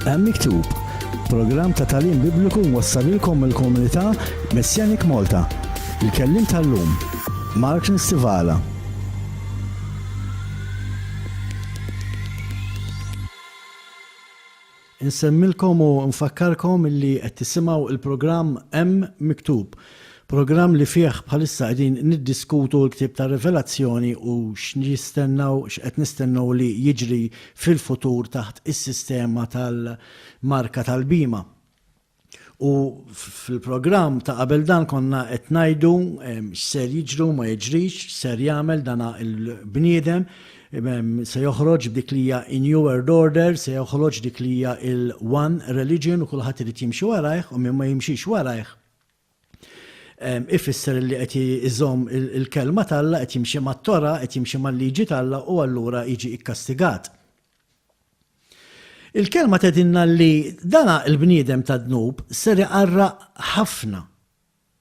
Hemm Miktub, programm ta' tagħlim Bibliku mwassalilkom mill-komunità Messianic Malta. Il-kelliem tal-lum, Martin Stivala. Insemmilkom u nfakkarkom illi qed tisimgħu il-programm Hemm Miktub. Programm li fih bħalissa qegħdin niddiskutu l-ktieb tar-Rivelazzjoni u x'nistennew x'qed nistennew li jiġri fil-futur taħt is-sistema tal-marka tal-bhima. U fil-programm ta' qabel dan konna qed ngħidu x'ser jiġri u ma jiġrix, x'ser jagħmel dana il-bniedem, se joħroġ b'dik li hija in-New World Order, se joħroġ dik li hija il-One Religion u kulħadd irid jimxi warajh u min ma jimxix warajh ifisser li qed iżomm il-kelma t'Alla, qed jimxi mat-Torah, qed jimxi mal-liġi t'Alla u allura jiġi kkastigat. Il-kelma tgħidilna li dana l-bniedem tad-dnub ser iqarraq ħafna.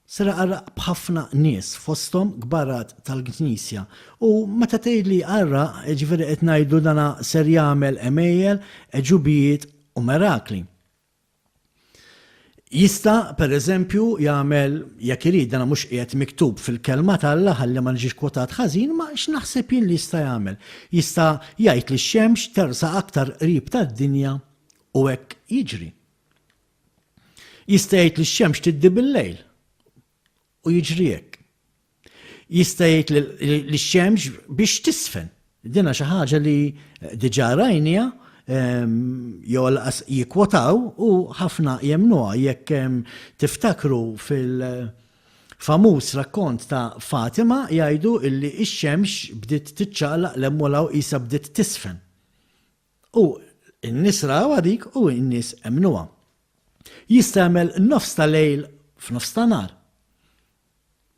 Ser iqarraq b'ħafna nies, fosthom kbarat tal-Knisja. U meta tgħidli jqarraq, jiġifieri qed ngħidu dana ser jagħmel għemejjel, għeġubijiet u merakli. Jista', per eżempju, jagħmel, jekk irid, dan mhux qiegħed miktub fil-Kelma t'Alla ħalli ma niġix kwotat ħażin, ma x'naħseb jien li jista' jagħmel? Jista' jgħid li x-xemx tersaq aktar qrib tad-dinja u hekk jiġri. Jista' jgħid li x-xemx tiddi bil-lejl u jiġri hekk. Jista' jgħid lix-xemx biex tisfen. Dina xi ħaġa li diġà rajniha jew għall-qas jikkwotaw u ħafna jemmnuha. Jekk tiftakru fil-famuż rakkont ta' Fatima jgħidu illi x-xemx bdiet tiċċaqlaq 'l hemm u 'l hawn qisha bdiet tisfen. U n-nies rawha dik u n-nies emmnuha. Jista' jagħmel nofs ta' lejl f'nofs ta' nhar.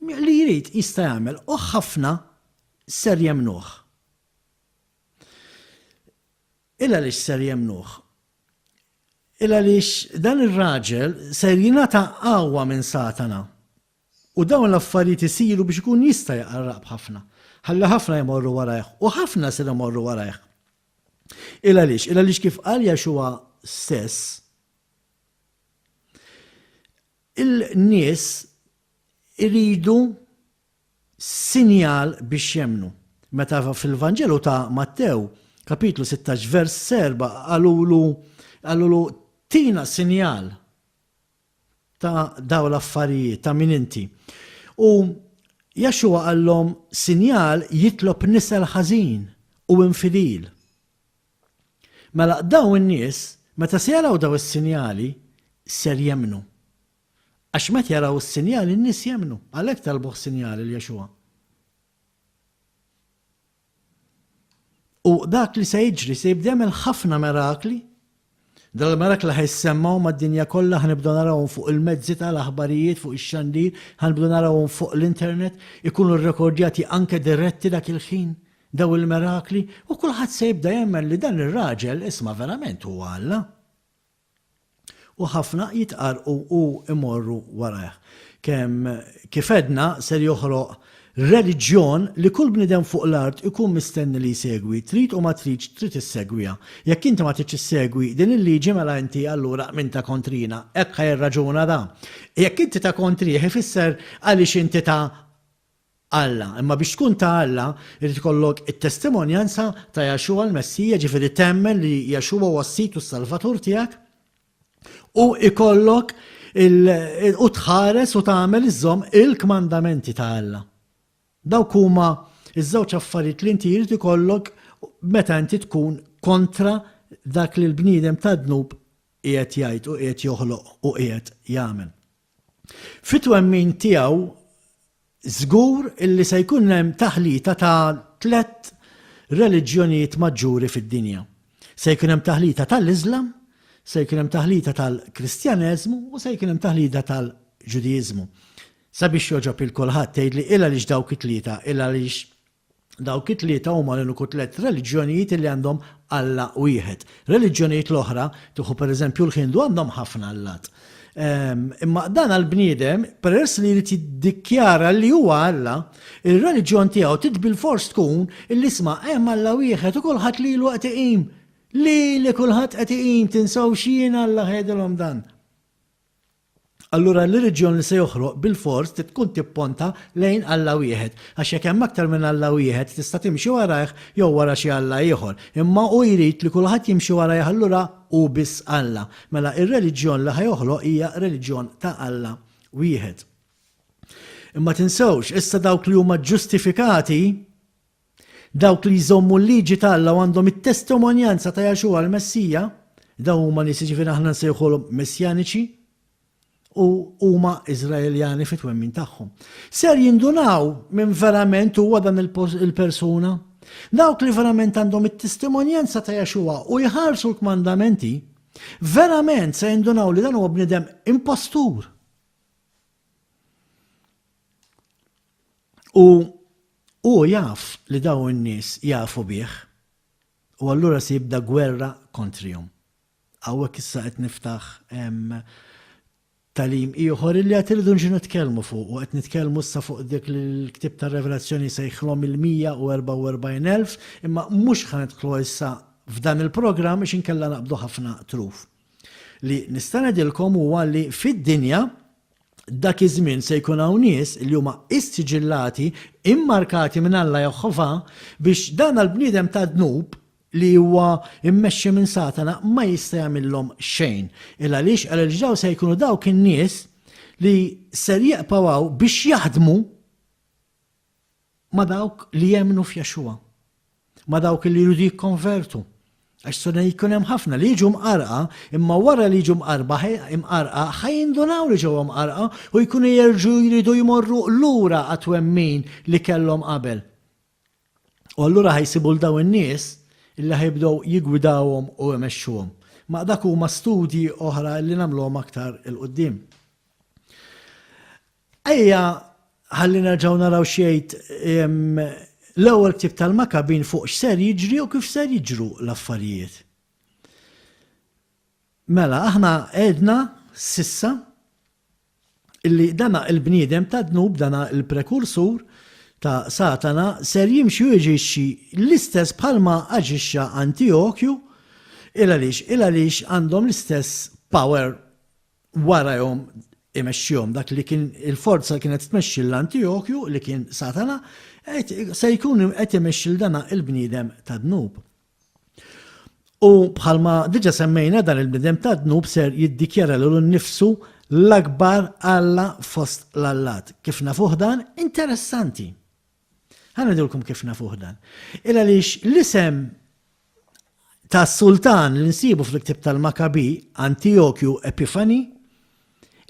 Li jrid jista' jagħmel u ħafna ser jemmnuh. Il għaliex ser jemmnuh? Il għaliex dan ir-raġel ser jingħata qawwa minn Satana. U dawn l-affarijiet isiru biex ikun jista' jqarraq b'ħafna. Ħalli ħafna jmorru warajh u ħafna ser imorru warajh. Il għaliex? Il għaliex kif qal Jaxuwa stess, il-nies iridu sinjal biex jemmnu. Meta fil-Vanġelu ta' Mattew, kapitlu 16 vers 4 qalulu qalulu tina sinjal ta' dawn l-affarijiet, ta' min inti. U Jaxuwa qallhom sinjal jitlob nisel ħażin u infidil. Mela dawn in-nies meta se jaraw dawn is-sinjali ser jemmnu. Għax meta jaraw is-sinjali n-nies jemmnu. Għalhekk talbuh sinjali 'l Jaxuwa. U dak li se jiġri se jibda jagħmel ħafna merakli. Dawn il-merakli ħa jissemmaw mad-dinja kollha, ħa nibdew narawhom fuq il-mezzi tal-aħbarijiet, fuq ix-xandir, ħa nibdew narawhom fuq l-internet, ikunu rrekordjati anke diretti dak il-ħin daw il-merakli, u kulħadd se jibda jemmen li dan ir-raġel isma' verament huwa Alla. U ħafna jitqarrqu u jmorru warajh. Kemm, kif għedna, ser joħloq reliġjon li kull bniedem fuq l-art ikun mistenni li jsegwi, trid u ma tridx trid issegwiha. Jekk inti ma tridx issegwi din il-liġi mela inti allura minn ta' kontrina. Hekk ħa jirraġuna da. Jekk inti ta' kontrih ifisser għaliex inti ta' Alla. Imma biex tkun ta' Alla, irid ikollok it-testimonjanza ta' Yahshua l-Messija, ġifieri temmen li Yahshua huwa s-Sid u s-Salvatur tiegħek, u ikollok u tħares u tagħmel iżżomm il-kmandamenti ta' Alla. Dawk huma ż-żewġ affarijiet li inti jrid ikollok meta inti tkun kontra dak li l-bniedem tad-dnub qiegħed jgħid u qiegħed joħloq u qiegħed jagħmel. Fit-twemmin tiegħu żgur illi se jkun hemm taħlita ta' tlett reliġjonijiet maġġuri fid-dinja. Se jkun hemm taħlita tal-Iżlam, se jkun hemm taħlita tal-Kristjaneżmu u se jkun hemm taħlita tal-Ġudijiżmu. Sabiex jogħġob il kulħadd tgħidli il għaliex dawk it-tlieta, il għaliex Dawk it-tlieta huma l-uniku tlett reliġjonijiet li għandhom Alla wieħed. Reliġjonijiet l-oħra, tieħu pereżempju l-Ħindu, għandhom ħafna allat. Imma dan għall-bniedem, peress li jrid jiddikjara li huwa Alla, ir-reliġjon tiegħu trid bilfors tkun illi isma' hemm Alla wieħed u kulħadd lilu qed iqim. Lili kulħadd qed iqim, tinsewx jien Alla ħa jgħidilhom dan. Allura l-reliġjon li se joħroq bilfors trid tkun tipponta lejn Alla wieħed, għax jekk hemm aktar minn Alla wieħed tista' timxi warajh jew wara xi alla ieħor. Imma hu jrid li kulħadd jimxi warajh allura hu biss Alla. Mela ir-reliġjon li ħa joħloq hija reliġjon ta' Alla wieħed. Imma tinsewx, issa dawk li huma ġġustifikati, Dawk li jżommu l-liġi ta' Alla u għandhom it-testimonjanza ta' Jaxuwa l-Messija, dawn huma nies jiġifieri aħna nsejħulhom messjaniċi u huma Iżraeljani fit-twemmin tagħhom. Ser jindunaw min verament huwa dan il-persuna. Dawk li verament għandhom it-testimonjanza ta' Jaxuwa u jħarsu l-kmandamenti, verament se jindunaw li dan huwa bniedem impostur. U hu jaf li dawn in-nies jafu bih, u allura se jibda gwerra kontrihom. Hawnhekk issa qed niftaħ tagħlim ieħor illi għad irridu nġu nitkellmu fuq, u qed nitkellmu issa fuq dik li l-ktieb tar-Revelazzjoni jsejħlhom il-144,000, imma mhux ħa nidħlu issa f'dan il-programm għax inkella naqbdu ħafna truf. Li nista' ngħidilkom huwa li fid-dinja Dak iż-żmien se jkun hawn nies li huma issiġillati, immarkati minn Alla Jehovah, biex dan l-bniedem tad-dnub li huwa mmexxi minn Satana ma jista' jagħmillhom xejn. Il għaliex? Għaliex dawn se jkunu dawk in-nies li ser jibqgħu hawn biex jaħdmu ma' dawk li jemmnu f'Yeshua, ma' dawk li jridu jikkonvertu. Għax se jkun hemm ħafna li jiġu mqarqa, imma wara li jiġu mqarba imqarqa ħa jindunaw li ġew mqarqa u jkunu jerġgħu jridu jmorru lura għat-twemmin li kellhom qabel. U allura ħa jsibu 'l dawn in-nies illi ħa jibdew jiggwidawhom u jmexxuhom. Ma dak huma studji oħra li nagħmluhom aktar 'il quddiem. Ejja ħalli nerġgħu naraw x'jgħid l-ewwel ktieb tal-Makabin fuq x'ser jiġri u kif ser jiġru l-affarijiet. Mela, aħna għedna sissa illi dana il-bniedem ta' dnub, dana il-prekursur ta' Satana ser jimxi u jaġixxi l-istess bħalma aġixxa Antijokju, il għaliex il għaliex għandhom l-istess power warajhom imexxihom dak li kien il-forza li kienet tmexxi l-Antijokju li kien Satana se jkun qed imexxi l dana il-bniedem ta' dnub. U bħalma diġa semmejna dan il-bniedem ta' dnub ser jiddikjara lilu nnifsu l-akbar Alla fost l-allat. Kif nafuh dan? Interessanti. Ħa ngħidulkom kif nafuh dan. Il għaliex l-isem ta' sultan li nsibu fil-ktib tal-Makabi, Antijokju Epifani,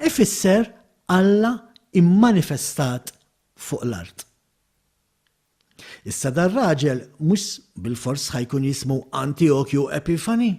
ifisser Alla immanifestat fuq l-art. Issa dar-raġel mhux bilfors ħa jkun jismu Antijokju Epifani.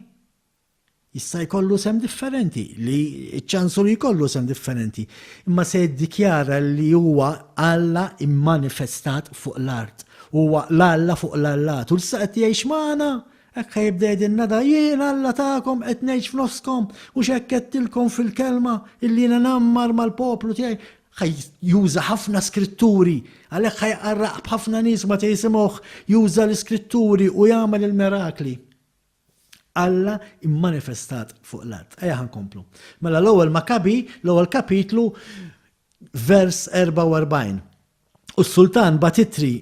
Jista' jkollu isem differenti, li ċ-ċansu li jkollu isem differenti, imma se jiddikjara li huwa Alla immanifestat fuq l-art. Huwa l-Alla fuq l-allat. U issa qed jgħix magħna, hekk ħa jibda jgħidilna da jien Alla tagħkom qed ngħix f'nofskom, mhux hekk għedtilkom fil-kelma illi jiena ngħammar mal-poplu tiegħi. Ħa juża ħafna skritturi, għalhekk ħa jqarraq b'ħafna nies meta jisimgħuh juża l-iskritturi u jagħmel il-mirakli. Alla immanifestat fuq l-art. Ejja ħa nkomplu. Mela l-ewwel Makabi, l-ewwel kapitlu, vers 44. U s-sultan bagħat ittri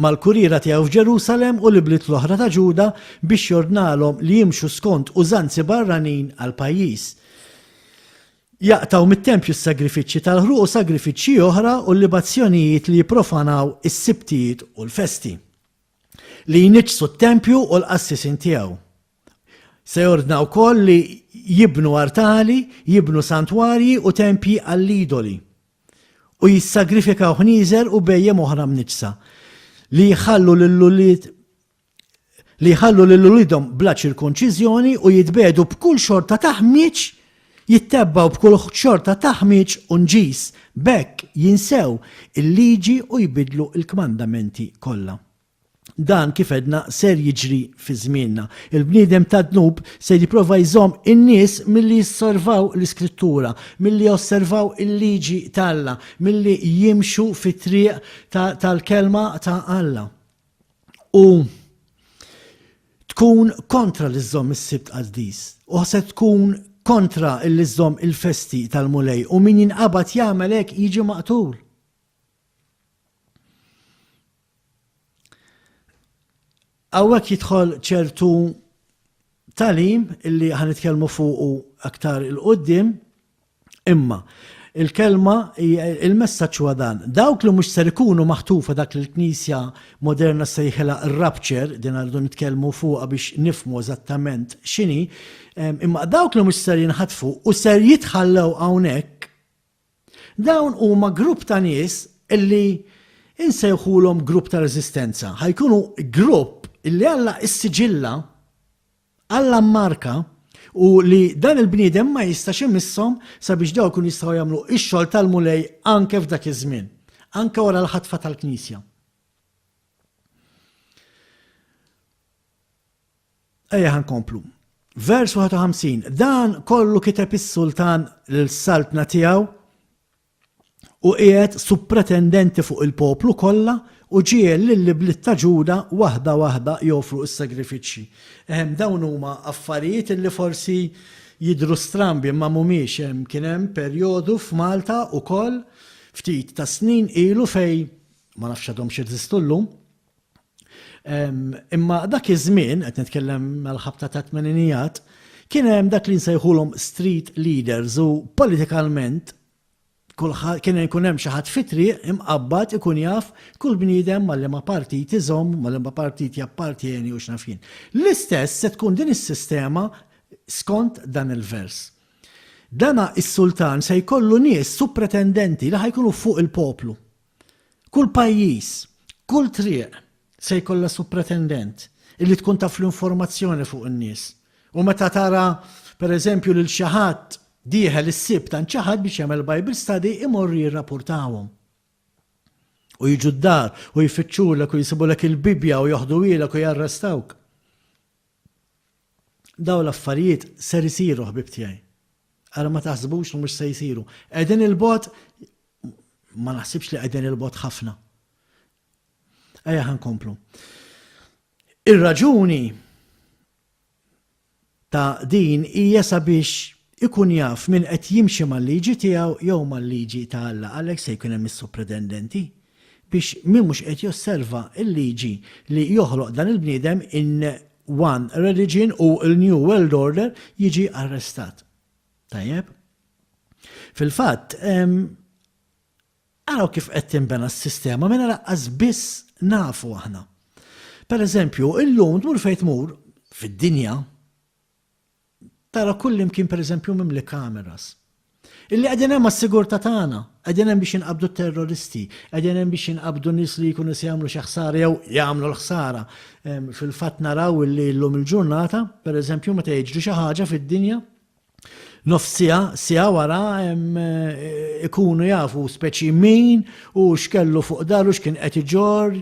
mal-kuriera tiegħu f'Ġerusalem u l-ibliet l-oħra ta' Ġuda biex jordnalhom li jimxu skont użanzi barranin għall-pajjiż. Jaqtgħu mit-tempju s-sagrifiċċji tal-ħruq u sagrifiċċji oħra u l-libazzjonijiet li jipprofanaw is-Sibtijiet u l-festi. li jniġġsu t-tempju u l-qassisin tiegħu. Se jordna wkoll li jibnu artali, jibnu santwarji u tempji għall-idoli, u jissagrifikaw ħnieżer u bhejjem oħra mniġġsa, li jħallu lil ulied li jħallu lil uliedhom bla ċirkonċiżjoni u jitbiegħdu b'kull xorta ta' ħmieġ Jittebbgħu b'kull xorta ta' ħmieġ u nġis, b'hekk jinsew il-liġi u jbiddlu l-kmandamenti kollha. Dan, kif għedna, ser jiġri fi żmienna. Il-bniedem tad-dnub ser jipprova jżomm in-nies milli jisservaw l-Iskrittura, milli josservaw il-liġi t'Alla, milli jimxu fit-triq tal-kelma ta' Alla. U. tkun kontra li żżomm is-Sibt qaddis u se tkun kontra li żżomm il-festi tal-Mulej u min jinqabad jagħmel hekk jiġi maqtul. Hawnhekk jidħol ċertu tagħlim illi ħa nitkellmu fuqu aktar 'il quddiem, imma il-kelma il-messaġġ huwa dan. Dawk li mhux ser ikunu maħtufa dak li l-Knisja moderna ssejħilha r-rapture, din rridu nitkellmu fuqha biex nifhmu eżattament x'inhi, imma dawk li mhux ser jinħatfu u ser jitħallew hawnhekk, Dawn huma grupp ta' nies illi insejħulhom grupp ta' reżistenza. Ħa jkunu grupp illi Alla issiġilla, Alla mmarka u li dan il-bniedem ma jistax imisshom sabiex dawn ikunu jistgħu jagħmlu x-xogħol tal-Mulej anke f'dak iż-żmien, anke wara l-ħatfa tal-Knisja. Ejja ħa nkomplu. Vers 51, Dan kollu kiteb is-sultan lil-saltna tiegħu u qiegħed suppretendenti fuq il-poplu kollha u ġiegħel lill-ibliet ta' Ġuda waħda waħda joffru s-sagrifiċċji. Ehem, dawn huma affarijiet li forsi jidhru strambi imma mhumiex. Hemm kien hemm perjodu f'Malta wkoll ftit ta' snin ilu fejn, ma nafx għadhomx jeżistu llum, Imma dak iż-żmien, qed nitkellem mal-ħabta ta' tmeninijat, kien hemm dak li nsejħulhom street leaders u politikalment kien ikun hemm xi ħadd fit-triq imqabbad ikun jaf kull bniedem ma' liema partit iżomm, ma' liema partit jappartjeni u x'naf jien. L-istess se tkun din is-sistema skont dan il-vers. Dana is-sultan se jkollu nies supretendenti li ħa jkunu fuq il-poplu. Kull pajjiż, kull triq se jkollha supretendent illi tkun taf l-informazzjoni fuq in-nies. U meta tara, per eżempju, lil xi ħadd dieħel is-Sibt għand xi ħadd biex jagħmel Bible study imorru jirrapurtawhom. U jiġu d-dar u jfittxulek u jsibulek il-Bibbja u joħduhielek u jarrestawk. Dawn l-affarijiet ser isiru ħbieb tiegħi. Ara ma taħsbux li mhux se jsiru. Qegħdin il-bogħod ma naħsibx li qegħdin il-bogħod ħafna. Ejja ħa nkomplu. Ir-raġuni ta' din hija sabiex ikun jaf min qed jimxi mal-liġi tiegħu jew mal-liġi ta' Alla għalhekk se jkun hemm is-supretendenti biex min mhux qed josserva l-liġi li joħloq dan il-bniedem in one religion u l-New World Order jiġi arrestat. Tajjeb? Fil-fatt, araw kif qed tinbena s-sistema minn laqqas biss nafu aħna. Per eżempju, illum tmur fejn tmur fid-dinja, Tara kullimkien pereżempju mimli kameras. Illi qegħdin hemm għas-sigurtà tagħna, qegħdin hemm biex jinqabdu t-terroristi, qegħdin hemm biex jinqabdu nies li jkunu se jagħmlu xi ħsara jew jagħmlu l-ħsara. Fil-fatt naraw illi llum il-ġurnata, pereżempju meta jiġri xi ħaġa fid-dinja, nofs siegħa, siegħa wara ikunu jafu speċi min u x'kellu fuq daru, x'kien qed iġorr,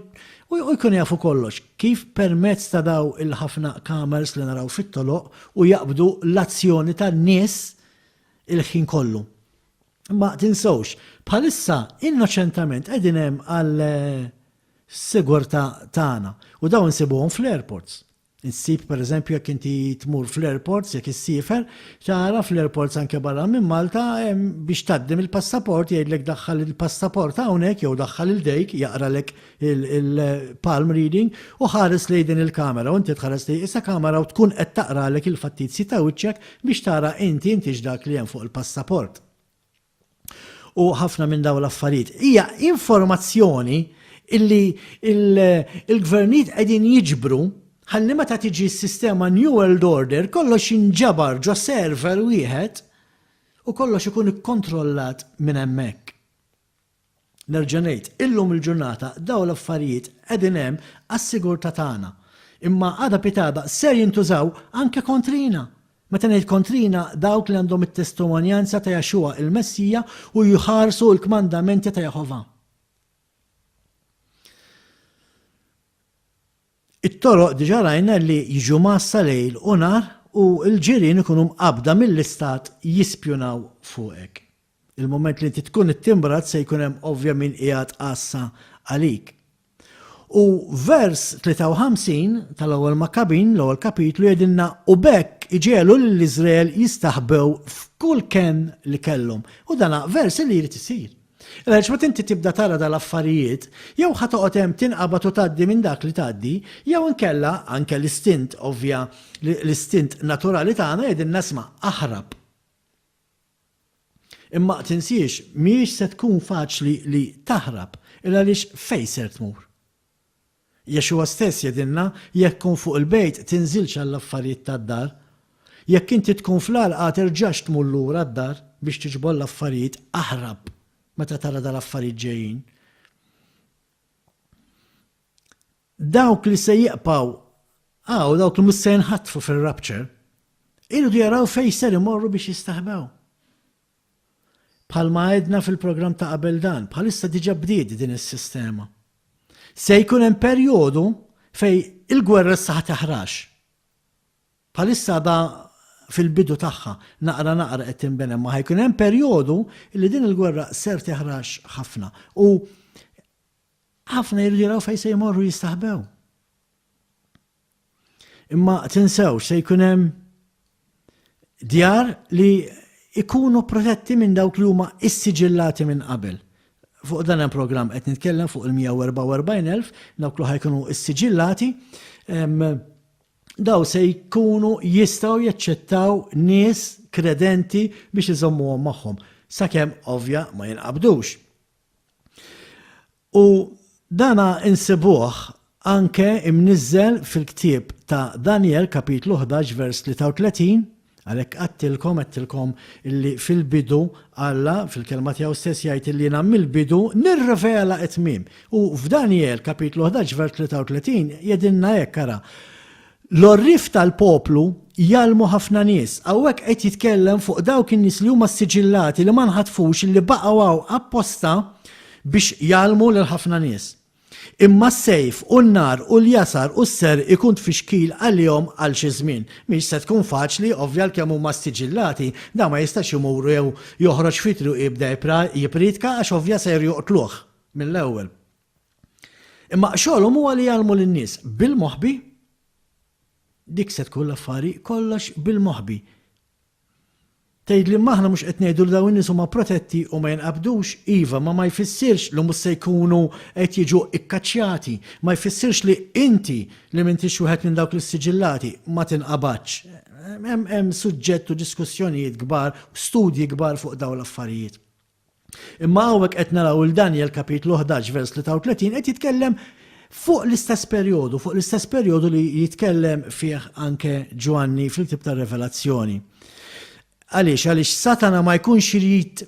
u jkunu jafu kollox. Kif permezz ta' daw il-ħafna kameras li naraw fit-toloq u jaqbdu l-azzjoni tan-nies il-ħin kollu. Ma tinsewx, bħalissa innoċentament qegħdin hemm għal sigurtà tagħna u dawn insibuhom fl-airports. Issib pereżempju jekk inti tmur fl-airports, jekk issiefer, tara fl-airports anke barra minn Malta biex tgħaddi mill-passaport jgħidlek daħħal il-passaport hawnhekk jew daħħal il-dejk jaqralek il-palm reading u ħares lejn din il-kamera u inti tħares lejn isa kamera u tkun qed taqralek il-fattizji ta' wiċċek biex tara inti intix dak li hemm fuq il-passaport. U ħafna minn dawn l-affarijiet. Hija informazzjoni illi il-gvernijiet qegħdin jiġbru ħalli meta tiġi s-sistema New World Order kollox jinġabar ġo server wieħed u kollox ikun ikkontrollat minn hemmhekk. Nerġa' ngħid, illum il-ġurnata dawn l-affarijiet qegħdin hemm għas-sigurtà tagħna. Imma għada pitgħada ser jintużaw anke kontrina. Meta ngħid kontrina, dawk li għandhom it-testimonjanza ta' Yeshua il-Messija u jħarsu l-kmandamenti ta' Jehovah. It-toroq diġà rajna li jiġu mgħassa lejl u nhar u l-ġirien ikunu mqabbda mill-istat jispjunaw fuqek. Il-mument li inti tkun ittimbrat se jkun hemm ovvja min qiegħed għassa għalik. U vers 53 tal-ewwel Makkabin, l-ewwel kapitlu jgħidilna u b'hekk iġegħlu lil Iżrael jistaħbew f'kull kenn li kellhom. U dana vers li jrid isir. Għaliex meta inti tibda tara dal-affarijiet, jew ħa toqgħod hemm tinqabad u tgħaddi minn dak li tgħaddi, jew inkella anke l-istint ovvja, l-istint naturali tagħna jgħidilna isma' aħrab. Imma tinsiex, mhijiex se tkun faċli li taħrab, il għaliex fejn ser tmur? Yeshua stess jgħidilna, jekk tkun fuq il-bejt tinżilx għall-affarijiet tad-dar. Jekk inti tkun fl-għalqa terġax tmur lura d-dar biex tiġbor l-affarijiet, aħrab meta tara dal-affarijiet ġejjin. Dawk li se jiqpaw hawn, dawk li mhux se jinħatfu fir-rapture, iridu jaraw fejn ser imorru biex jistaħbew. Bħalma għedna fil-programm ta' qabel dan, bħalissa diġà bdiet din is-sistema. Se jkun hemm perjodu fejn il-gwerra issa ħa teħrax. Bħalissa għadha fil-bidu tagħha, naqra naqra qed tinbena, imma ħa jkun hemm perjodu li din il-gwerra ser teħrax ħafna. U ħafna jridu jaraw fejn se jmorru jistaħbew. Imma tinsewx se jkun hemm djar li ikunu protetti minn dawk li huma issiġillati minn qabel. Fuq dan hemm programm qed nitkellem fuq il-144,000 dawk li ħajkunu issiġillati. Daw se jkunu jistgħu jaċċettaw nies kredenti biex iżommuhom magħhom, sakemm ovvja ma jinqabdux. U dana insibuh anke imniżżel fil-ktieb ta' Danjel kapitlu 11 vers 33, għalhekk għadtilkom, għedtilkom illi fil-bidu Alla fil-kelma tiegħu stess jgħid illi jiena mill-bidu nirrivela t-tmiem. U f'Danjel kapitlu 11 vers 33 jgħidilna hekk ara, L-għorrief tal-poplu jgħallmu ħafna nies. Hawnhekk qed jitkellem fuq dawk in-nies li huma ssiġillati li ma nħatfux li baqgħu hawn apposta biex jgħallmu lil ħafna nies. Imma s-sejf u n-nar u l-jasar u s-serq ikun tfixkil għalihom għal xi żmien. Mhix se tkun faċli, ovvja għalkemm huma ssiġillati, dan ma jistax imur jew joħroġ fi triq u jibda jippriedka għax ovvja ser joqtluh mill-ewwel. Imma xogħolhom huwa li jgħallmu lin-nies bil-moħbi, dik se tkun l-affari, kollox bil-moħbi. Tgħidli imma aħna mhux qed ngħidu li dawn in-nies huma protetti u ma jinqabdux, iva, ma ma jfissirx li mhux se jkunu qed jiġu kkaċċjati, ma jfissirx li inti li m'intix wieħed minn dawk l-issiġillati ma tinqabadx. Hemm suġġett u diskussjonijiet kbar, studji kbar fuq dawn l-affarijiet. Imma hawnhekk qed naraw il Daniel kapitlu 11 vers 33 qed jitkellem fuq l-istess perjodu, fuq l-istess perjodu li jitkellem fih anke Ġwanni fil-ktieb tar-Revelazzjoni. Għaliex? Għaliex Satana ma jkunx irid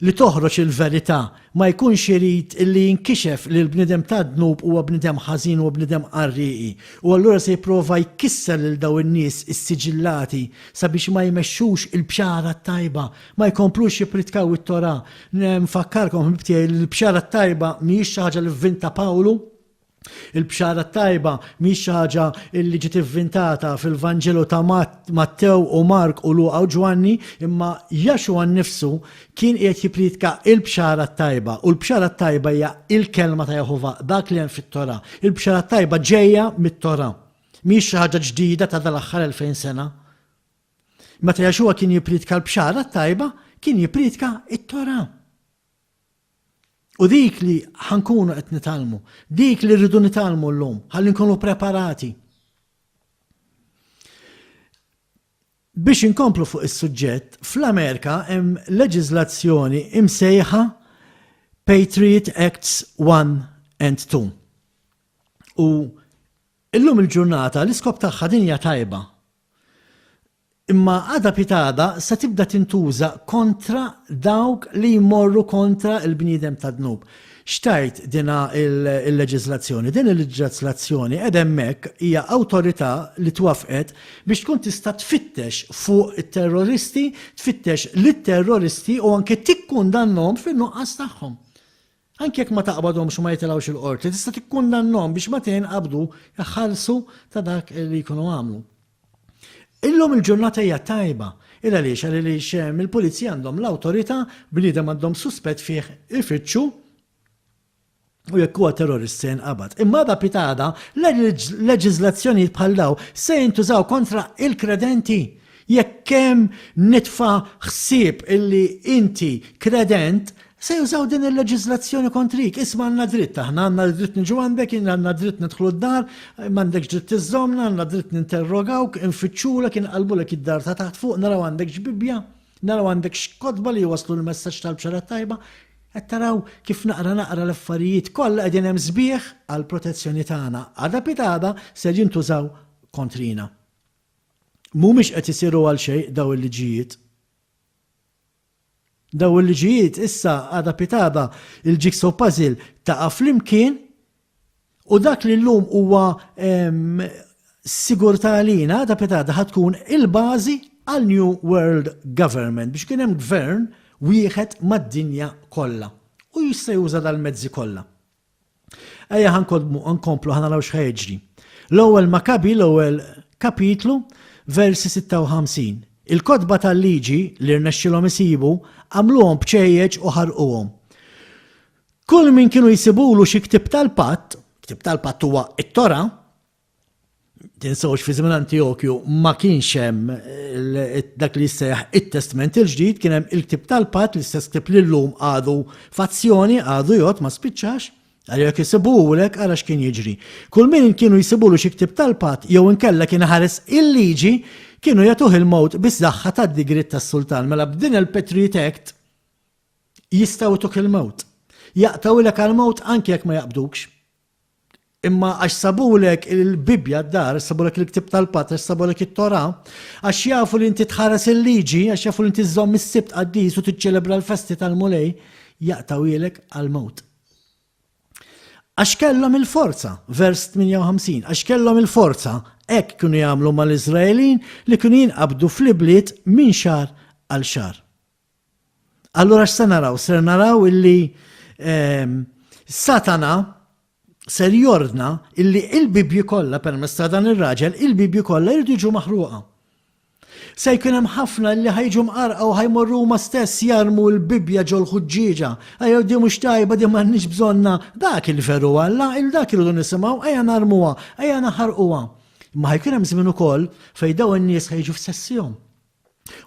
li toħroġ il-verità, ma jkunx irid li jinkixef li l-bniedem ta' dnub huwa bniedem ħażin u bniedem qarrieqi. U allura se jipprova jkisser lil daw in-nies issiġillati sabiex ma jmexxux il-bxara t-tajba, Ma jkomplux jippritkaw it-Torah. Nfakkarkom, ħbieb tiegħi, li l-bxara t-tajba mhijiex xi ħaġa li vvinta Pawlu. Il-bxara t-tajba mhijiex xi ħaġa li ġiet ivvintata fil-Vanġelu ta' Mattew u Mark u Luqa u Ġwanni, imma Jaxua nnifsu kien qiegħed jippriedka l-bxara t-tajba. U l-bxara t-tajba hija l-kelma ta' Jehovah, dak li hemm fit-Torah. Il-bxara t-tajba ġejja mit-Torah. Mhijiex xi ħaġa ġdida ta' dal-aħħar 2000 sena. Meta Jaxua kien jippriedka l-bxara t-tajba, kien jippriedka t-Torah. U dik li ħankunu qed nitgħallmu, dik li rridu nitgħallmu llum, ħalli nkunu preparati. Biex inkomplu fuq is-suġġett, fl-Amerika hemm leġiżlazzjoni imsejħa Patriot Acts 1 and 2. U illum il-ġurnata l-iskop tagħha din hija tajba. Imma għada pitgħada se tibda tintuża kontra dawk li jmorru kontra l-bniedem tad-dnub. X'tgħid dina il-leġiżlazzjoni? Din il-leġiżlazzjoni qiegħda hemmhekk hija awtorità li twaffqet biex tkun tista' tfittex fuq it-terroristi, tfittex lit-terroristi u anke tikkundannhom fin-nuqqas tagħhom. Anki jekk ma taqbadhomx u ma jitilgħux il-qorti, tista' tikkundannhom biex meta jinqabdu jħallsu ta' dak li jkunu għamlu. Illum il-ġurnata hija tajba. Il għaliex? Għaliex eh, mill-pulizija għandhom l-awtorità, bniedem għandhom suspett fih ifittxu. U jekk huwa terrorist se jinqabad. Imma għada pitgħada, leġiżlazzjonijiet bħal daw se jintużaw kontra il-kredenti. Jekk hemm nitfa ħsieb illi inti kredent, se jużaw din il-leġiżlazzjoni kontrik. Isma' għandna dritt, aħna għandna dritt niġu għandek, għandna dritt nidħlu d-dar, m'għandekx dritt iżżommna, għandna dritt ninterrogawk, infittxulek, inqalbulek id-dar ta' taħt fuq, naraw għandekx Bibbja, naraw għandekx kotba li jwasslu l-messaġġ tal-bxara tajba. Qed taraw kif naqra naqra l-affarijiet kollha qegħdin hemm sbieħ għall-protezzjoni tagħna. Għada pitgħada ser jintużaw kontrina. Mhumiex qed isiru għal xejn daw il-liġijiet. Daw il-liġijiet issa għada pitgħada il-jigsaw puzzle taqa' flimkien u dak li llum huwa sigurtà għalina għada pitgħada ħa tkun il-bażi għal New World Government biex ikun hemm gvern wieħed mad-dinja kollha u jista' juża dal-mezzi kollha. Ejja ħa nkomplu ħa naraw x'ħa jiġri. L-ewwel Makabi, l-ewwel kapitlu, versi 56. Il-kotba tal-liġi li rnexxilhom isibu għamluhom bċejjeċ u ħarquhom. Kull min kienu jsibulu xi ktieb tal-patt, ktieb tal-patt huwa it-Torah, tinsewx fi żmien Antijokju ma kienx hemm dak li jissejjaħ it-Testment il-ġdid, kien hemm il-ktieb tal-patt, l-istess ktieb li llum għadu f'azzjoni, għadu jgħodd ma spiċċax. Għal jekk isibuhulek ara x'kien jiġri. Kull min kienu jsibulu xi ktieb tal-patt jew inkella kien iħares il-liġi, kienu jagħtuh il-mewt bis-saħħa tad-digriet tas-sultan. Mela b'din il-Patriot Act jistgħu jtuk il-mewt. Jaqtgħulek għall-mewt anke jekk ma jaqbdukx. Imma għax sabulek il-Bibbja d-dar, sabulek il-ktieb tal-patt, għax sabulek it-Torah, għax jafu li inti tħares il-liġi, għax jafu li inti żżomm is-Sibt qaddis u tiċċelebra l-festi tal-Mulej, jaqtgħuhielek għall-mewt. Għax kellhom il-forza, vers 58, għax kellhom il-forza, hekk kienu jagħmlu mal-Iżraelin li kienu jinqabdu fl-ibliet minn xahar għal xahar. Allura x'se naraw? Ser naraw illi ehm, Satana ser jordna illi il-Bibji kollha permezz ta' dan ir-raġel, il-Bibji kollha jridu jiġu maħruqa. Se jkun hemm ħafna li ħajġu mqarqa u ħajmorru huma stess jarmu l-Bibbja ġol ħuġġieġa. Ejjew di mhux tajba, di m'għandniex bżonna. Dak il-veru Alla, il dak irridu nisimgħu, ejja narmuha, ejja naħarquha. Imma ħajkun hemm żmien ukoll fejn dawn in-nies ħajġu f'sessihom.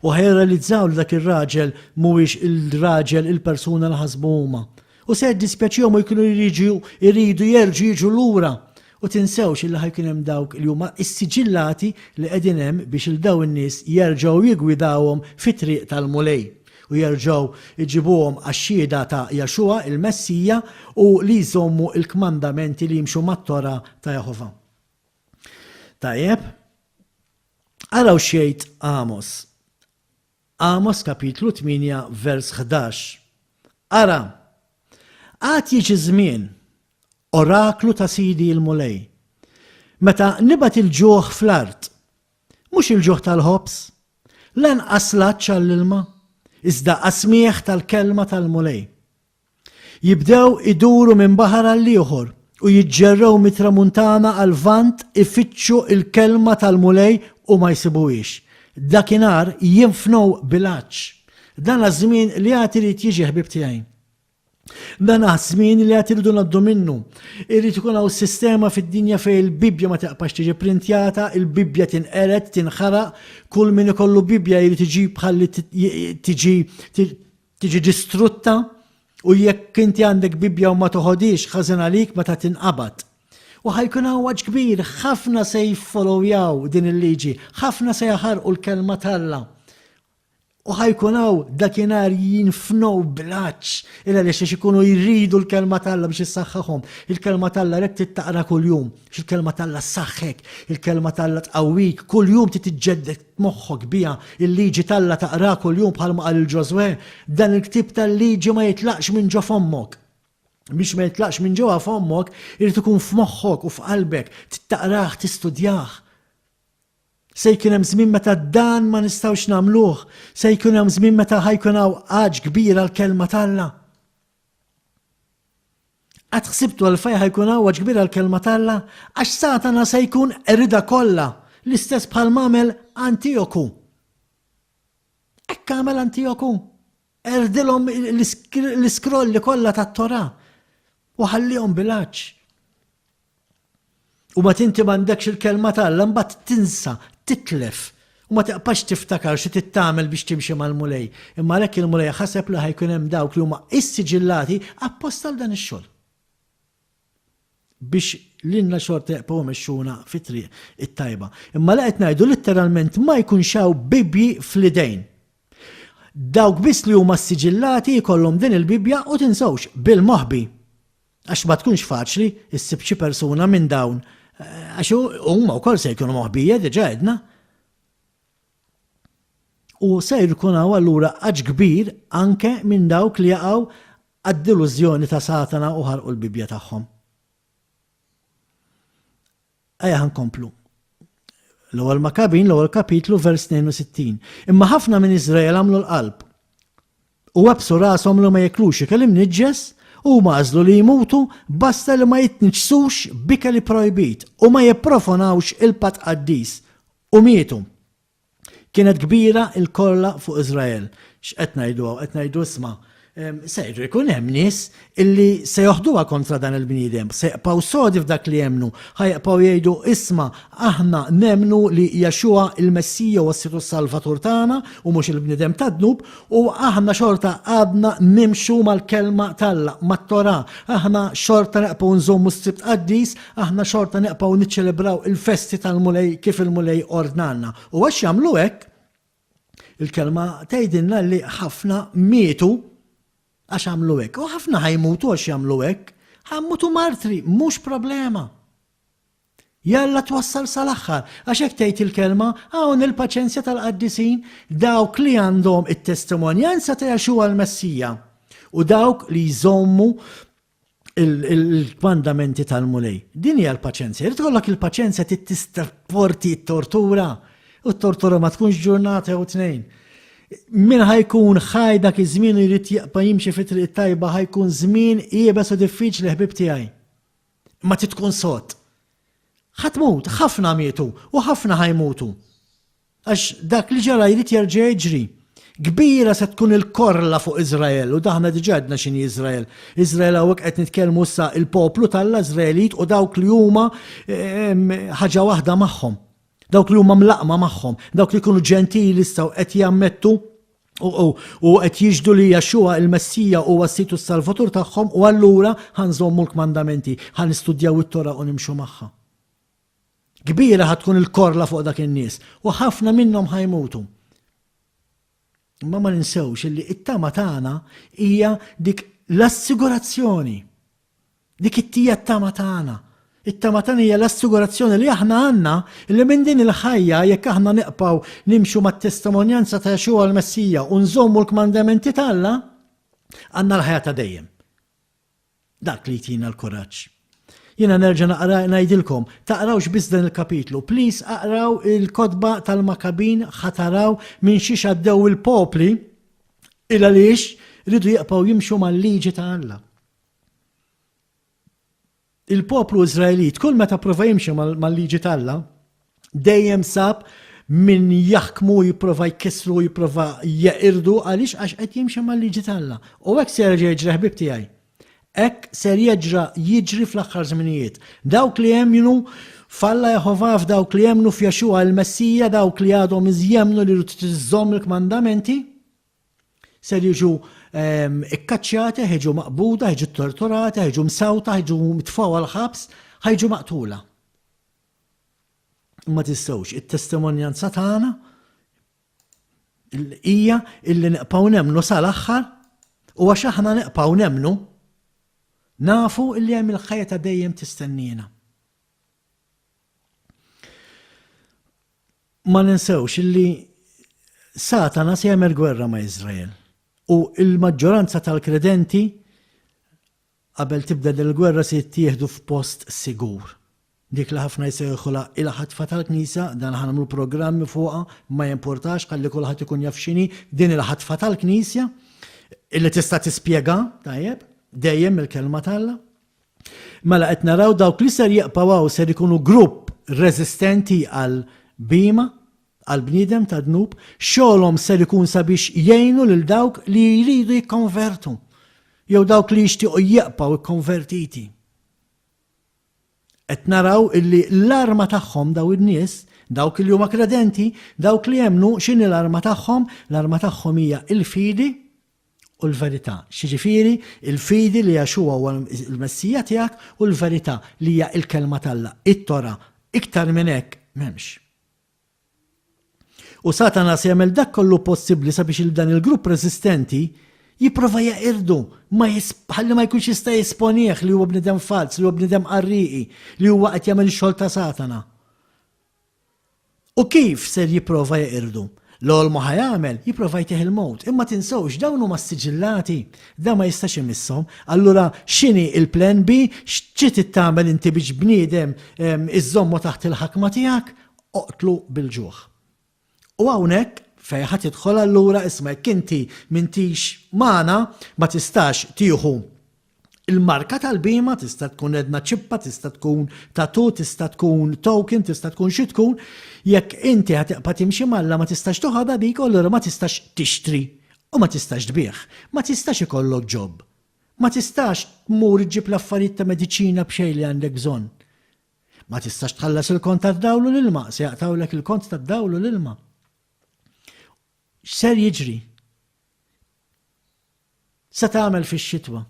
U ħa jirrealizzaw li dak ir-raġel mhuwiex il-raġel il-persuna li ħasbu huma. U se jiddispjaċihom u jkunu jridu jridu jerġgħu jiġu lura. U tinsewx illi ħa jkun hemm dawk li huma issiġillati li qegħdin hemm biex il dawn in-nies jerġgħu jiggwidawhom fit-triq tal-Mulej u jerġgħu jġibuhom għax-xhieda ta' Jaxua il-Messija u li jżommu l-kmandamenti li jimxu mat-Torah ta' Jehovah. Tajjeb, Araw x'jgħid Amos. Amos kapitlu 8 vers 11. Ara, għad jiġi żmien, oraklu ta' Sidi l-Mulej, meta nibgħat il-ġuħ fl-art, mhux il-ġuħ tal-ħobż, lanqas l-għatx għall-ilma, iżda għas-smigħ tal-kelma tal-Mulej. Jibdew iduru minn baħar għall-ieħor u jiġġerrew mit-tramuntana għal-lvant ifittxu l-kelma tal-Mulej u ma jsibuhiex. Dakinhar jinfnew bil-għatx. Dan għaż-żmien li għad irid jiġi ħbieb tiegħi. Dan għaż-żmien li għad irridu ngħaddu minnu. Irid ikun hawn sistema fid-dinja fejn il-Bibbja ma teqpax tiġi printjata, il-Bibbja tinqered, tinħaraq, kull min ikollu Bibbja jrid iġib ħalli tiġi tiġi distrutta u jekk inti għandek Bibbja u ma toħodhiex ħażin għalik meta tinqabad. U ħa jkun hawn għaġġ kbir, ħafna se jiffollowjaw din il-liġi, ħafna se jaħarqu l-kelma t'Alla. U ħa jkun hawn dakinhar jinfnow bil-għatx, il għaliex għax ikunu jridu l-kelma t'Alla biex issaħħaħhom. Il-kelma t'Alla rek trid taqra kuljum, għax il-kelma t'Alla ssaħħek, il-kelma t'Alla tqawwik, kuljum trid tiġġedded moħħok biha, il-liġi t'Alla taqraha kuljum bħalma qal il Ġożwè, dan il-ktieb tal-liġi ma jitlaqx minn ġo fommok. Biex ma jitlaqx minn ġewwa fommok, irid ikun f'moħħok u f'qalbek, trid taqrah, tistudjah. Se jkun hemm żmien meta dan ma nistgħux nagħmluh, se jkun hemm żmien meta ħa jkun hawn għatx kbir għall-kelma t'Alla. Qatt ħsibtu għalfejn ħa jkun hawn għatx kbir għall-kelma t'Alla? Għax Satana se jkun qeridha kollha, l-istess bħal m'għamel Antijoku. Hekk għamel Antijoku. Qerdilhom l-iskrolli kollha tat-Torah. U ħallihom bil-għatx. U ma tinti m'għandekx il-kelma t'Alla mbagħad tinsa, titlef u ma teqpax tiftakar xi trid tagħmel biex timxi mal-Mulej. Imma għalhekk il-Mulej ħaseb li ħajkun hemm dawk li huma issiġillati apposta għal dan ix-xogħol. Biex lilna xorta jaqbgħu imexxuna fit-triq it-tajba. Imma li qed ngħidu litteralment ma jkunx hawn Bibbji fl-idejn. Dawk biss li huma ssiġillati jkollhom din il-Bibbja u tinsewx, bil-moħbi. Għax ma tkunx faċli issib xi persuna minn dawn għax huma wkoll se jkunu moħbija diġà għedna. U se jkun hawn allura għaġ kbir anke minn dawk li jaqgħu għad-delużjoni ta' Satana u ħarqu l-Bibbja tagħhom. Ejja ħa nkomplu. L-ewwel Makabin, l-ewwel kapitlu, vers 62. Imma ħafna minn Iżrael għamlu l-qalb u webbsu rashom li ma jeklux ikel imniġġes u huma għażlu li jmutu basta li ma jitniġsux b'ikel ipprojbit u ma jipprofonawx il-patt qaddis u mietu. Kienet kbira l-korla fuq Iżrael. X'qed ngħidu hawn? Qed ngħidu isma' se jkun hemm nies illi se joħduha kontra dan il-bniedem, se jibqgħu sodi f'dak li jemmnu, ħa jibqgħu jgħidu isma' aħna nemmnu li Yeshua il-Messija huwa s-Sid u s-Salvatur tagħna u mhux il-bniedem tad-dnub u aħna xorta għadna nimxu mal-kelma t'Alla, mat-Torah, aħna xorta neqbgħu nżommu s-Sibt qaddis, Aħna xorta neqbgħu niċċelebraw il-festi tal-Mulej kif il-Mulej ordnalna. U għax jagħmlu hekk, il-kelma tgħidilna li ħafna mietu għax għamlu hekk. U ħafna ħajmutu għax jagħmlu hekk. Ħammutu martri, mhux problema. Jalla twassal sal-aħħar, għax hekk tgħid il-kelma, hawn il-paċenzja tal-qaddisin, dawk li għandhom it-testimonjanza ta' Jaxuwa l-Messija u dawk li jżommu il-kmandamenti tal-Mulej. Din hija l-paċenzja. Irid ikollok il-paċenzja trid tistapporti t-tortura. U t-tortura ma tkunx ġurnata jew tnejn. Min ħajkun ħaj dak iż-żmien u jrid jibqa' jimxi fi triq tajba ħajkun żmien iebes u diffiċli ħbib tiegħi. Ma trid tkun sod. Ħa tmut, ħafna mietu u ħafna ħajmutu. Għax dak li ġara jrid jerġa' jiġri. Kbira se tkun il-korla fuq Iżrael, u daħna diġà għedna x'inhi Iżrael. Iżrael hawnhekk qed nitkellmu issa il-poplu t'Alla Iżraelit u dawk li huma ehm, ħaġa waħda magħhom. Dawk li huma mlaqma magħhom, dawk li jkunu ġentili issa u qed jammettu u qed jiġdu li Jaxuha il-Messija huwa s-Sid u s-Salvatur tagħhom u allura ħanżommu l-kmandamenti, ħanistudjaw it-Tora u nimxu magħha. Kbira ħa tkun il-korla fuq dak in-nies u ħafna minnhom ħa jmutu. Imma ma ninsewx illi it-tama tagħna hija dik l-assigurazzjoni. Dik it-tija t-tama tagħna. It-tama tagħna hija l-assigurazzjoni li aħna għandna li minn din il-ħajja jekk aħna neqpaw nimxu mat-testimonjanza ta' Yeshua l-Messija u nżommu l-kmandamenti t'Alla, għandna l-ħajja ta' dejjem. Dak li jtina l-kuraġġ. Jiena nerġa' naqra ngħidilkom, taqrawx biss dan il-kapitlu, please aqraw il-kotba tal-Makabin ħa taraw minn xiex għaddew il-popli il għaliex ridu jibqgħu jimxu mal-liġi ta' Alla. Il-poplu Iżraelit kull meta prova jimxi mal-liġi t'Alla, dejjem sab min jaħkmu jipprova jkissru jipprova jeqirdu għaliex għax qed jimxi mal-liġi t'Alla. U hekk se jerġa' jiġri ħbieb tiegħi. Hekk ser jeġra jiġri fl-aħħar żminijiet. Dawk li jemmnu f'Alla Jehovah f'dawk li jemmnu f'Jexuha il-Messija, dawk li għadhom jemmnu li jrid iżżomm il-kmandamenti, ser jiġu ehm, ikkaċċjati, ħiġu maqbuda, ħiġu torturati, ħiġu msawta, ħiġu mitfgħu għal-ħabs, ħiġu maqtula. Ma tistgħux, it-testimonjanza tagħna hija illi neqpaw nemnu sal-aħħar u għax aħna neqpaw nemnu nafu illi hemm il-ħajja ta' dejjem tistennina. Ma ninsewx illi Satana se jagħmel gwerra ma' Iżrael u l-maġġoranza tal-kredenti qabel tibda din il-gwerra se jittieħdu f'post sigur. Dik li ħafna jsejħulha il-ħatfa tal-Knisja, dan ħa nagħmlu programmi fuqha, ma jimpurtax ħalli kulħadd ikun jaf x'inhi din il-ħatfa tal-Knisja illi tista' tispjega, tajjeb, dejjem mill-kelma t'Alla. Mela qed naraw dawk li ser jibqgħu hawn ser ikunu grupp reżistenti għal bhima, għal bniedem ta' dnub, xogħolhom ser ikun sabiex jgħinu lil dawk li jridu jikkonvertu. Jew dawk li jixtiequ jibqgħu kkonvertiti. Qed naraw illi l-arma tagħhom daw in-nies, dawk li huma kredenti, dawk li jemmnu, x'inhi l-arma tagħhom? L-arma tagħhom hija l-fidi u l-verità. X'jiġifieri? Il-fidi li Yeshua huwa l-Messija tiegħek u l-verità li hija l-Kelma t'Alla, it-Torah. Iktar minn hekk m'hemmx. U Satana se jagħmel dak kollu possibbli sabiex il dan il-grupp reżistenti jipprova jeqirdu, ma ħalli ma jkunx jista' jesponih li huwa bniedem falz, li huwa bniedem qarrieqi, li huwa qed jagħmel ix-xogħol ta' Satana. U kif ser jipprova jeqirdu? L-ewwel ma ħa jagħmel, jipprova jtih il-mewt. Imma tinsewx, dawn huma ssiġillati, dan ma jistax imisshom. Allura x'inhi il-plan B? X'trid tagħmel inti biex bniedem ehm, iżżommu taħt il-ħakma tiegħek? Oqtlu bil-ġuħ. U hawnhekk fejn ħa tidħol allura isma' jekk inti m'intix magħna ma tistax tieħu il-marka tal-bhima, tista' tkun edna ċippa, tista' tkun tattoo, tista' tkun token, tista' tkun xi tkun, jekk inti ħa tibqa' timxi m'Alla ma tistax toħodha bik, allura ma tistax tixtri u ma tistax tbigħ. Ma tistax ikollok job. Ma tistax tmur iġġib l-affarijiet ta' mediċina b'xejn li għandek bżonn. Ma tistax tħallas il-kont tad-dawl u l-ilma, se jaqtgħulek il-kont tad-dawl u l-ilma. X'ser jiġri? Se tagħmel fix-xitwa?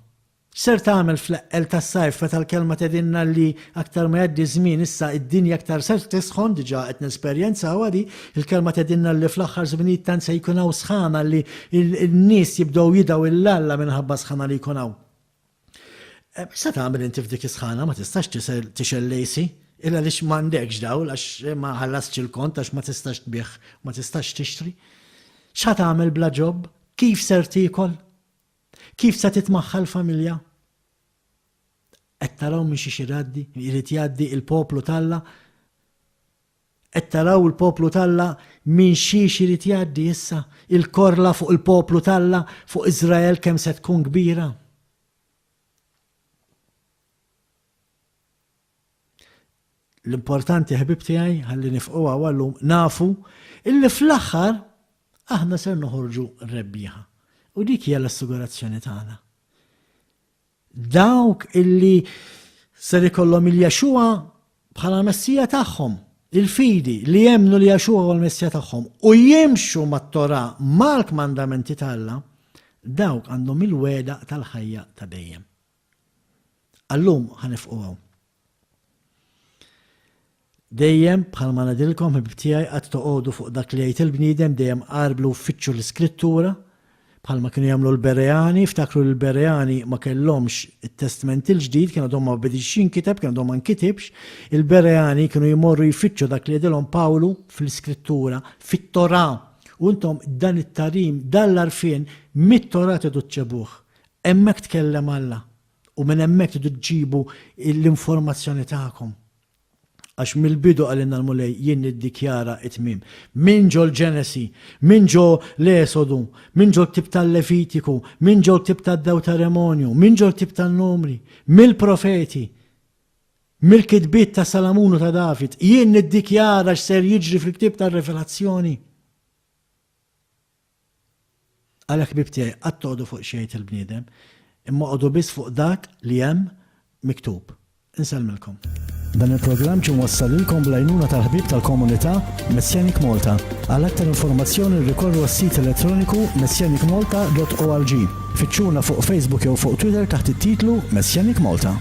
X'ser tagħmel fl-eqqel tas-sajf meta l-kelma tgħidilna li aktar ma jgħaddi żmien issa id-dinja aktar ser tisħon, diġà qed nesperjenzawha di, il-kelma tgħidilna li fl-aħħar żminijiet tant se jkun hawn sħana li n-nies jibdew jidgħu 'l Alla minħabba s-sħana li jkun hawn. Eh, se tagħmel inti f'dik is-sħana ma tistax tixgħel l-AC, illa għaliex m'għandekx dawl għax ma ħallastx il-kont għax ma tistax tbigħ, ma tistax tixtri. X'ħa tagħmel bla job? Kif ser tiekol? Kif se titmaħħa l-familja? Qed taraw minn xiex iraddi, irid jgħaddi il-poplu t'Alla? Qed taraw il-poplu t'Alla minn xiex irid jgħaddi issa? Il-korla fuq il-poplu t'Alla, fuq Iżrael kemm se tkun kbira? L-importanti ħbieb tiegħi ħalli nifqu għallum nafu illi fl-aħħar aħna ser noħorġu rebbieħa. U dik hija l-assigurazzjoni tagħna. Dawk illi ser ikollhom il-Yeshua bħala Messija tagħhom, il-fidi li jemmnu li Yeshua huwa l-Messija tagħhom u jimxu mat-Torah mal-kmandamenti t'Alla, dawk għandhom il-wegħda tal-ħajja ta' dejjem. Għallum ħa nifqu hawn. Dejjem, bħalma ngħidilkom, ħbieb tiegħi, qatt toqogħdu fuq dak li jgħid il-bniedem, dejjem għarblu u fittxu l-Iskrittura, bħalma kienu jagħmlu l-Bereani, ftakru li l-Bereani ma kellhomx it-Testment il-Ġdid, kien għadhom ma bediex jinkiteb, kien għadhom ma nkitibx, il-Bereani kienu jmorru jfittxu dak li jgħidilhom Pawlu fl-Iskrittura, fit-Torah. U intom dan it-tagħlim, dan l-għarfien mit-Torah tridu ġġebuh. Hemmhekk tkellem Alla. U minn hemmhekk tridu ġġibu l-informazzjoni tagħkom. Għax mill-bidu qalilna l-Mulej jien niddikjara t-tmiem. Minn ġol-Ġenesi, minn ġo l-Esodu, minn ġol-ktieb tal-Levitiku, minn ġol-ktieb tad-Dewteremonju, minn ġol-ktieb tan-Numri, mill-profeti, mill-kitbiet ta' Salamun u ta' David, jien niddikjara x'ser jiġri fil-ktieb tar-Rivelazzjoni. Għalhekk ħbieb tiegħi qatt toqogħdu fuq xi jgħid il-bniedem, imma oqogħdu biss fuq dak li hemm miktub. Insellmilkom. Dan il-programm ġie mwassal lilkom bl-għajnuna tal-ħbieb tal-komunità Messianic Malta. Għal aktar informazzjoni rrikorru għas-sit elettroniku messianicmalta.org. Fittxuna fuq Facebook jew fuq Twitter taħt it-titlu Messianic Malta.